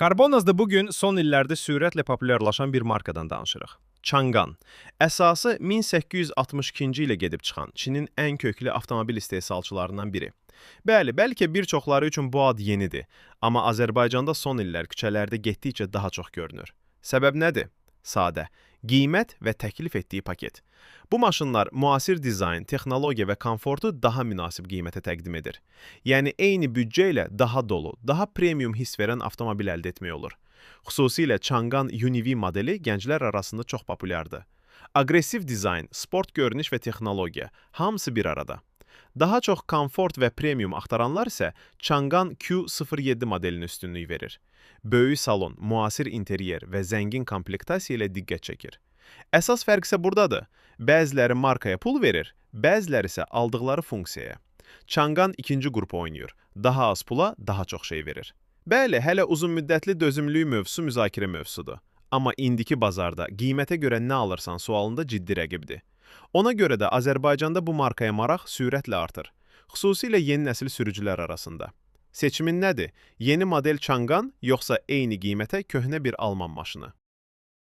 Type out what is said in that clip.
Karbonazda bugün son illərdə sürətlə populyarlaşan bir markadan danışırıq. Changan. Əsası 1862-ci ilə gedib çıxan Çinin ən köklü avtomobil istehsalçılarından biri. Bəli, bəlkə bir çoxları üçün bu ad yenidir, amma Azərbaycanda son illər küçələrdə getdikcə daha çox görünür. Səbəb nədir? Sadə. Qiymət və təklif etdiyi paket. Bu maşınlar müasir dizayn, texnologiya və komfortu daha münasib qiymətə təqdim edir. Yəni eyni büdcə ilə daha dolu, daha premium hiss verən avtomobil əldə etmək olur. Xüsusilə Changan UNI-V modeli gənclər arasında çox populyardır. Aqressiv dizayn, sport görünüş və texnologiya hamısı bir arada. Daha çox komfort və premium axtaranlar isə Changan Q07 modelinə üstünlük verir. Böyük salon, müasir interyer və zəngin komplektasiya ilə diqqət çəkir. Əsas fərq isə burdadır. Bəziləri markaya pul verir, bəziləri isə aldıqları funksiyaya. Changan ikinci qrupa oynayır. Daha az pula daha çox şey verir. Bəli, hələ uzunmüddətli dözümlülük mövzusu müzakirə mövzusudur. Amma indiki bazarda qiymətə görə nə alırsan sualında ciddi rəqibdir. Ona görə də Azərbaycanda bu markaya maraq sürətlə artır. Xüsusilə yeni nəsil sürücülər arasında. Seçimin nədir? Yeni model Changan yoxsa eyni qiymətə köhnə bir alman maşını?